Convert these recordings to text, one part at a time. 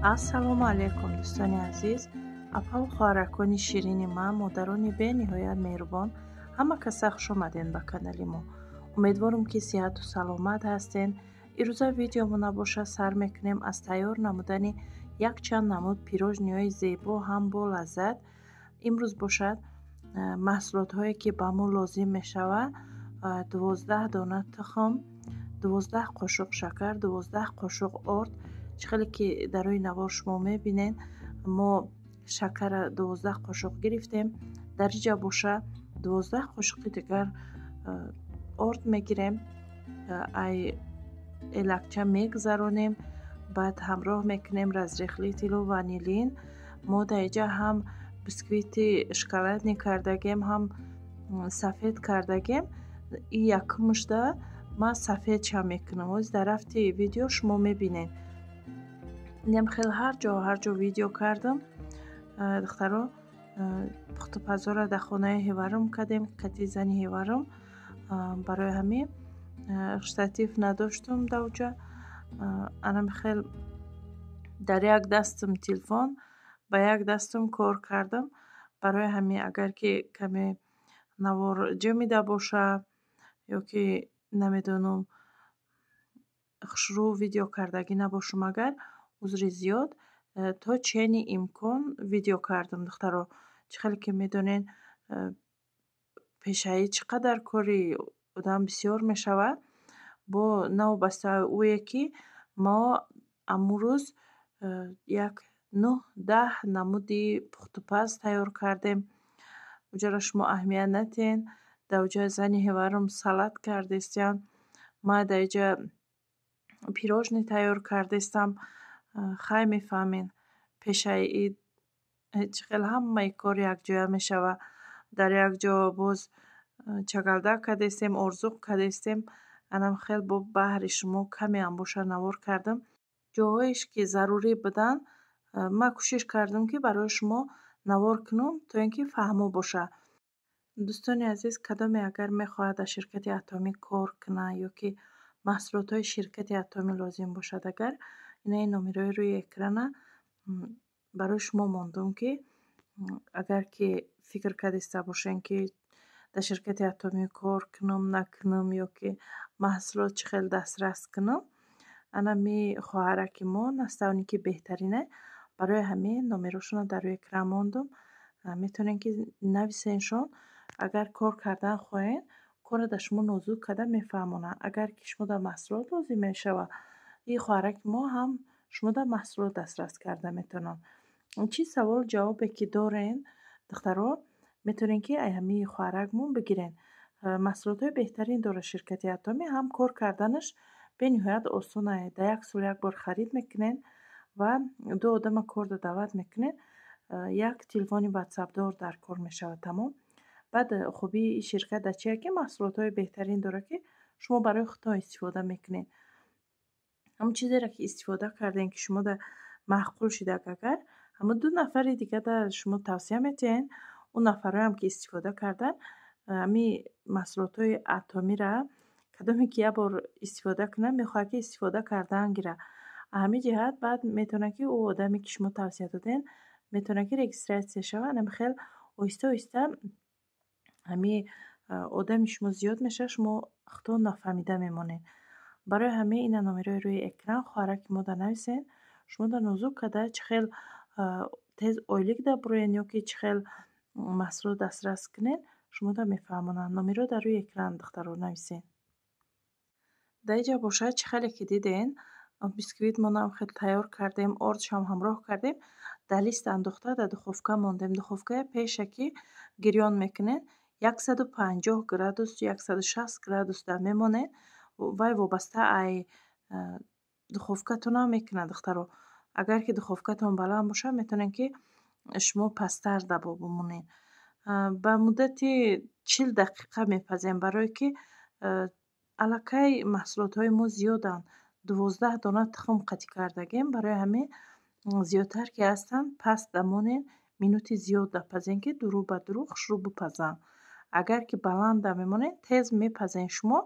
Ассалому алайкум, дӯстони азиз, апаву хоҳаракони ширини ман, модарони бениҳоят меҳрубон, ҳама каса хуш омадед ба канали мо. Умедворам, ки сиҳату саломат ҳастен. Ирӯза видеомона боша сар мекунем аз тайёр намудани якчанд намуд пирожниҳои зебо ҳам бо лаззат. Имрӯз бошад, маҳсулотҳое, ки ба мо лозим мешавад: 12 дона тухм, 12 қошуқ шакар, 12 қошуқ орд. Чӣ хеле ки дар рӯи навор шумо мебинед, мо шакара 12 қошуқ гирифтем. Дар инҷа боша 12 қошуқи дигар орд мегирем, ай элакча мегузаронем, баъд ҳамроҳ мекунем разрыхлителу ванилин. Мо дар инҷа ҳам бисквити шоколадный кардагем, ҳам сафед кардагем. И якумушда ман сафедша мекунам. Оз дар рафти видео шумо мебинед. Инам хел ҳар ҷо, ҳар ҷо видео кардам. Духтаро, пухтупазора дар хонаи ҳеварум кардем, кати зани ҳеварум. Барои ҳамин штатив надоштум дар анам хел дар як дастам телефон, ба як дастам кор кардам. Барои ҳамин, агар ки каме навор ҷамида боша ё ки, намедонам, хушрӯ видео кардагӣ набошум, агар узри зиёд. То чени имкон видео кардам, духтаро. Чӣ хеле ки медонед, пешаи чӣ қадар кори одам бисёр мешавад. Бо новобаста ӯе, ки мо амрӯз як нӯҳ даҳ намуди пухтупаз тайёр кардем. Уҷаро шумо аҳамият надиҳед. Дар уҷа зани ҳеварум салат кардестиян, ман дар инҷа пирожный тайёр кардестам. Хай, мефаҳмед, пешаи ид чӣ хел ҳамаи кор якҷоя мешавад. Дар як ҷо боз чагалдак кардестем, орзуқ кардестем. Анам хел бо баҳри шумо камеам боша навор кардам. Ҷоҳоеш ки зарурӣ буданд, ман кӯшиш кардам, ки барои шумо навор кунам, то ин ки фаҳмо бошад. Дӯстони азиз, кадоме агар мехоҳад дар ширкати Атомӣ кор кунад ё ки маҳсулотҳои ширкати Атомӣ лозим бошад, агар инаи номерои рӯи экрана барои шумо мондум, ки агар ки фикр кардиста бошед, ки дар ширкати Атомӣ кор кунам, накунам ё ки маҳсулот чӣ хел дастрас кунам, анами хоҳараки мо наставники беҳтарине. Барои ҳамин номерошонро дар рӯи экран мондум. Метавонед, ки нависеншон. Агар кор кардан хоҳед, корро дар шумо нозук карда мефаҳмонанд. Агар ки шумо дар маҳсулот лозим мешавад, ин хоҳараки мо ҳам шумо дар маҳсулот дастрас карда метавонанд. Чӣ саволу ҷавобе ки дорен, духтаро, метавонед, ки ай ҳамин хоҳаракмон бигирен. Маҳсулотҳои беҳтарин дорад ширкати Атомӣ, ҳам кор карданаш бениҳоят осон. Дар як сол як бор харид мекунед ва ду одама корда даъват мекунед, як телефони ватсапдор дар кор мешавад, тамом. Баъд хубии ин ширкат дар чие, ки маҳсулотҳои беҳтарин дорад, ки шумо барои худтон истифода мекунед. Ҳамон чизеро, ки истифода кардем, ки шумода маъқул шидак, агар ҳамон ду нафари дигар шумо тавсия метиҳед, он нафарҳоям ки истифода карданд ҳамин маҳсулотҳои Атомира, кадоме ки як бор истифода кунад, мехоҳад, ки истифода кардан гирад. Ҳамин ҷиҳат баъд метавонад, ки ӯ одаме, ки шумо тавсия додем, метавонад, ки регистрация шавад. Анами хел оҳиста оҳиста ҳамин одами шумо зиёд мешавад, шумо худтон нафаҳмида мемонед. Барои ҳамин ина номерои рӯи экран хоҳараки мо да нависед. Шумо да нозук карда, чӣ хел тез ойлик дабуроен ё ки чӣ хел маҳсулот дастрас кунед, шумо да мефаҳмонанд. Номеро дар рӯи экран, духтаро, нависед. Дар инҷа бошад, чӣ хеле ки диден, бисквитмонам хел тайёр кардем, ордшам ҳамроҳ кардем, дар лист андохта дар духовка мондем. Духовкаи пеша ки гирён мекунед, 150 градус, 160 градус дар мемонед. Вай вобаста ай духовкатонам мекунад, духтаро. Агар ки духовкатон баланд бошад, метавонед, ки шумо пасттар дабо бимонед. Ба муддати 40 дақиқа мепазем, барое ки аллакай маҳсулотҳои мо зиёданд. 12 дона тухм қатӣ кардагем. Барои ҳамин зиёдтар ки ҳастанд, паст дамонед, минути зиёд дапазем, ки дурӯ ба дурӯ хушрӯ бипазанд. Агар ки баланда мемонед, тез мепазен, шумо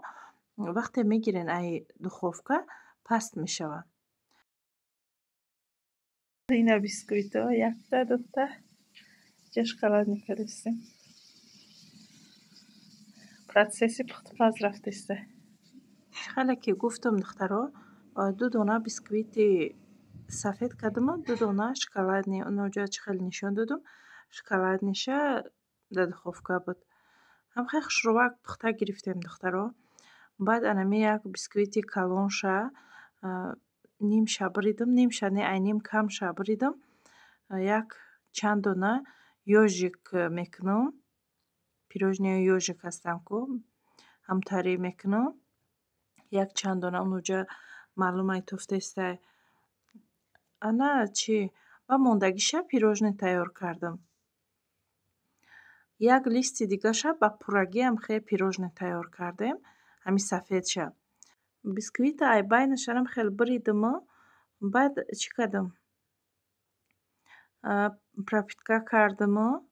вақте мегирен ай духовка, паст мешавад. Ина бисквито якта, дута, ҷа шоколадный кардастем. Процесси пухтупаз рафтеста. Хеле ки гуфтам, духтаро, ду дона бисквити сафед кардаму ду дона шоколадный. Оноҷо чӣ хеле нишон додум, шоколадныйша дар духовка буд. Ҳам хеле хушрӯвак пухта гирифтем, духтаро. Баъд анами як бисквити калонша нимша буридам, нимша не, ай ним камша буридам. Як чанд дона ёжик мекунам. Пирожные ёжик ҳастанд ку, ҳамтарӣ мекунам. Як чанд дона онуҷа маълум ай туфтестай. Ана чӣ, ва мондагиша пирожное тайёр кардам. Як листи дигаша ба пуррагиам хеле пирожное тайёр кардем, ҳамин сафедша. Бисквита ай байнашарам хеле буридиму, баъд чӣ кардам? Пропитка кардаму,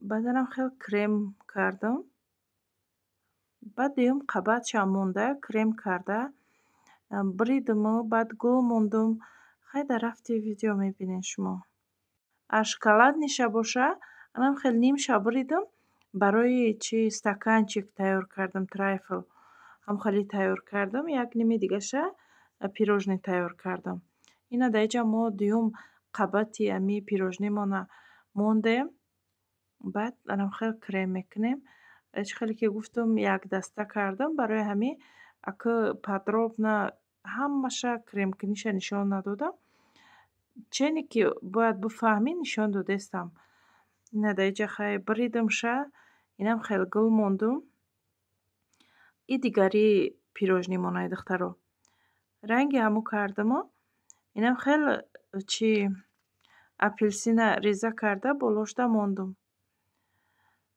баъданам хеле крем кардам. Баъд дуюм қабатшам монда, крем карда буридиму, баъд гул мондум. Хай, дар рафти видео мебинед шумо. А шоколадныйша боша, анам хеле нимша буридам, барои чи стаканчик тайёр кардам, трайфл ҳам хеле тайёр кардам, як ними дигаша пирожное тайёр кардам. Ина дар инҷа мо дуюм қабати ами пирожныймона мондем, баъд анам хеле крем мекунем. Чӣ хеле ки гуфтам, як даста кардам, барои ҳамин ака подробно ҳамаша кремкуниша нишон надодам. Чене ки бояд бифаҳмӣ, нишон додестам. Ина дар инҷа хай буридамша, инам хеле гул мондум. И дигари пирожныймонаи, духтаро. Ранги ҳамун кардаму, инам хеле чи апелсина реза карда болошда мондум.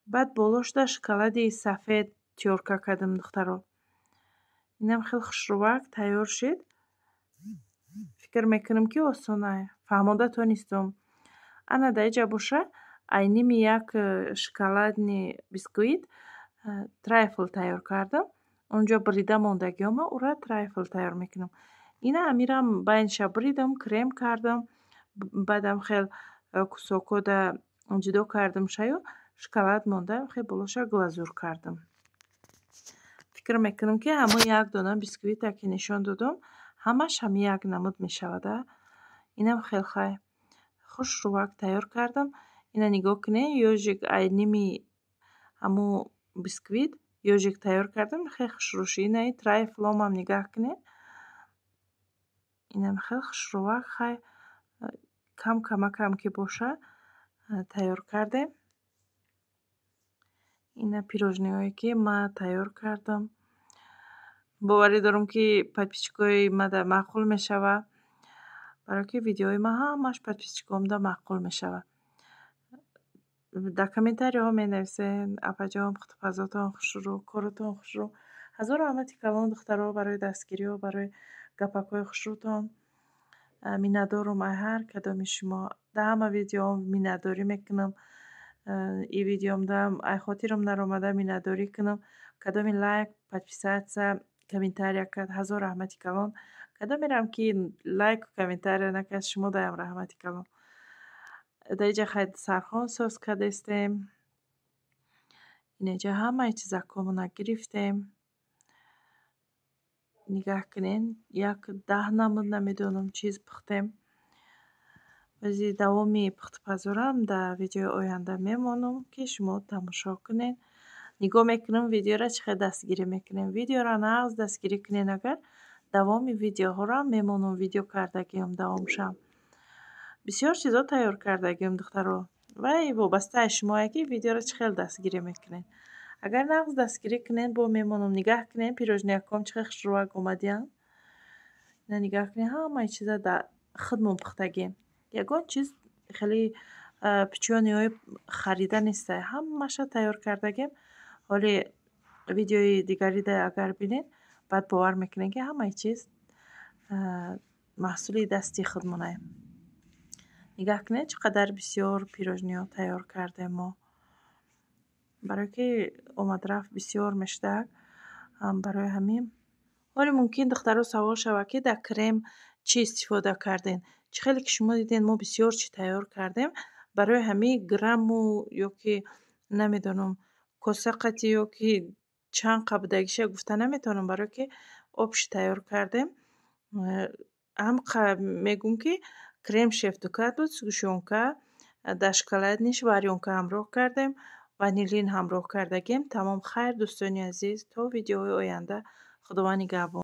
Баъд болошда шоколади сафед тёрка кардам, духтаро. Инам хеле хушрӯвак тайёр шид. Фикр мекунам, ки осонае. Фаҳмода тонистум. Ана дар инҷа боша, ай ними як шоколадный бисквит трайфл тайёр кардам. Онҷо бурида мондагиҳома ура трайфл тайёр мекунам. Ина амирам байниша буридам, крем кардам, баъдам хел кусокода ҷудо кардам шаю, шоколад монда, хел болоша глазур кардам. Фикр мекунам, ки ҳамон як дона бисквита ки нишон додум, ҳамаш ҳами як намуд мешавад. А инам хел хай хушрӯвак тайёр кардам. Ина нигоҳ кунед, ёжик ай ними ҳамун бисквит ёжик тайёр кардам, хеле хушрӯ шид. Инаи трайфломам нигаҳ кунед. Инам хеле хушрӯвак хай кам камакам ки боша тайёр кардем. Ина пирожныйҳое, ки ман тайёр кардам. Боварӣ дорам, ки подписчикои мада маъқул мешавад, барое ки видеои ман ҳамаш подписчикомда маъқул мешавад. Дар комментарийҳо менависед: «Апаҷон, пухтупазотон хушрӯ, коротон хушрӯ». Ҳазор раҳмати калон, духтаро, барои дастгириҳо, барои гапакҳои хушрӯтон. Миннатдорум ай ҳар кадоми шумо. Дар ҳама видеоҳом миннатдорӣ мекунам. И видеомдам ай хотирам наромада миннатдорӣ кунам. Кадоми лайк, подписаться, комментария кард, ҳазор раҳмати калон. Кадомерам ки лайку комментария накард, шумо даям раҳмати калон. Дар инҷа хай сархон соз кардестем. Инҷа ҳамаи чизакҳомона гирифтем. Нигаҳ кунед, як 10 намуд, намедонам, чиз пухтем. Бози давоми пухтупазорам дар видеои оянда мемонам, ки шумо тамошо кунед. Нигоҳ мекунам, видеоро чӣ хел дастгирӣ мекунем. Видеоро нағз дастгирӣ кунед агар, давоми видеоҳоро мемонам, видео кардагиам давомшам. Бисёр чизо тайёр кардагиам, духтаро. Вай вобаста аз шумое, ки видеоро чӣ хел дастгирӣ мекунед. Агар нағз дастгирӣ кунед, бо мемонам. Нигаҳ кунед, пирожныйакҳом чӣ хел хушрӯвак омадиянд. Ина нигаҳ кунед, ҳамаи чиза дар худмон пухтагием. Ягон чиз хеле печеньеҳои харида нестай, ҳамаша тайёр кардагем. Ҳоле видеои дигарида агар бинед, баъд бовар мекунед, ки ҳамаи чиз маҳсули дасти худмонае. Нигаҳ кунед, чӣ қадар бисёр пирожныйҳо тайёр кардем мо. Барое ки омадрафт бисёр мешудак, барои ҳамин. Ҳоле мумкин, духтаро, савол шавад, ки дар крем чӣ истифода кардем. Чӣ хеле ки шумо дидед, мо бисёр чӣ тайёр кардем. Барои ҳамин грамму ё ки намедонам, коса қати ё ки чанд қа будагиша гуфта наметавонам, барое ки общий тайёр кардем. Ҳамқа мегӯм, ки крем шеф-дукат буд, сгущёнка, дар шоколадныйш варёнка ҳамроҳ кардем, ванилин ҳамроҳ кардагем. Тамом. Хайр, дӯстони азиз, то видеоҳои оянда, Худованд нигаҳбон.